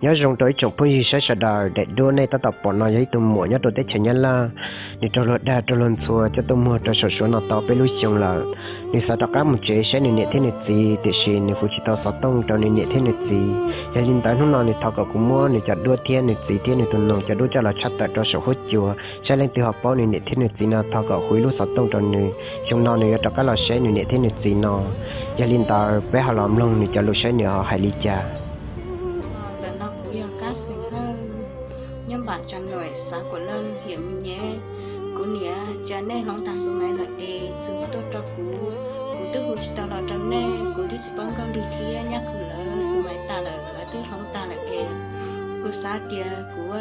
Nyob zoo rau ib tsoom phooj ywg saib sawv daws, daim duab nej tab tom pom no yog ib tug muam nyob rau teb chaws Nyab Laj. Nws raug luag dag raug luag ntxhua coj tuaj muag rau saum Suav no tau peb lub xyoo lawm. Nws xav rov qab mus tsev saib nws niam thiab nws txiv, tiam sis nws hu tsis tau xov tooj rau nws niam thiab nws txiv. Yog li ntawd hnub no nws thov kom kuv muab nws cov duab thiab nws txiv thiab nws tus noog cov duab coj los tshaj tawm rau saum huab cua, saib leej twg ho paub nws niam thiab nws txiv no thov kom hu ib lub xov tooj rau nws. Xyoo no nws yuav rov qab los saib nws niam thiab nws txiv no. Yog li ntawd peb ho los mloog nws cov lus saib nws ho hais li cas. Ntawm no kuv yog Kab Xeem Hawj, nyob npam Tsa Nuam, xav Kuam Leej, hiam Mis Nyem. Kuv niam, cas nej hloov tag Xus Maiv lawm es txwv hu tuaj rau kuv? Kuv twb hu tsis tau los rau nej, kuv twb tsis paub Nkauj Lig thiab Nyab Khwm lawv, Xus Maiv tas lawm, lawv twb hloov tas lawm es kuv xav tias kuv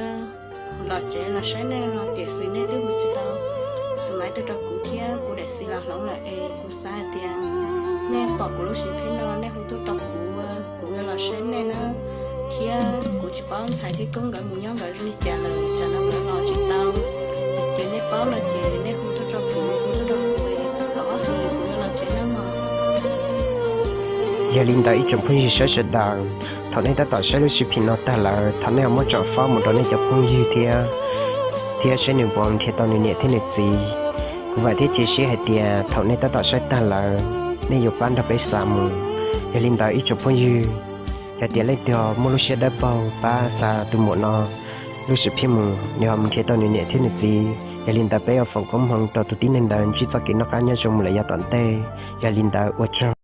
los tsev los saib nej no tiam sis nej twb hu tsis tau Xus Maiv tuaj rau kuv thiab kuv daim xis los hloov lawm es kuv xav hais tias nej pom kuv lub sim phib no nej hu tuaj rau kuv, kuv yuav los saib nej na. Thiab kuv tsis paub ntxhais thiab koob nkawd mus nyob nkawd zoo li cas lawm, tsam no nkawd los tsis tau. Ces nej paub no ces nej hu tuaj rau kuv, hu tuaj rau kuv, txog thaum ob hlis kuv yuav los tsev nawb mog. Yog li ntawd ib tsoom phooj ywg saib sawv daws, thaum nej tab tom saib lub sim phim no tag lawm, thov nej ho muab tsom fob mus rau nej cov phooj ywg thiab, thiab saib nws puas nrhiav tau nws niam thiab nws txiv. Kuv vam thiab cia siab hais tias thaum nej tab tom saib tag lawm, nej yuav pab nrog peb xa mus. Yog li ntawd ib tsoom phooj ywg, yog tias leej twg muaj lub siab dawb paug pab xa tus muam no lub sim phim mus, nws ho mus nrhiav tau nws niam thiab nws txiv. Yog li ntawd peb yuav foom koob hmoov rau tus tib neeg ntawd ntsib txoj kev noj qab nyob zoo mus lawm yav tom ntej. Yog li ntawd ua tsaug.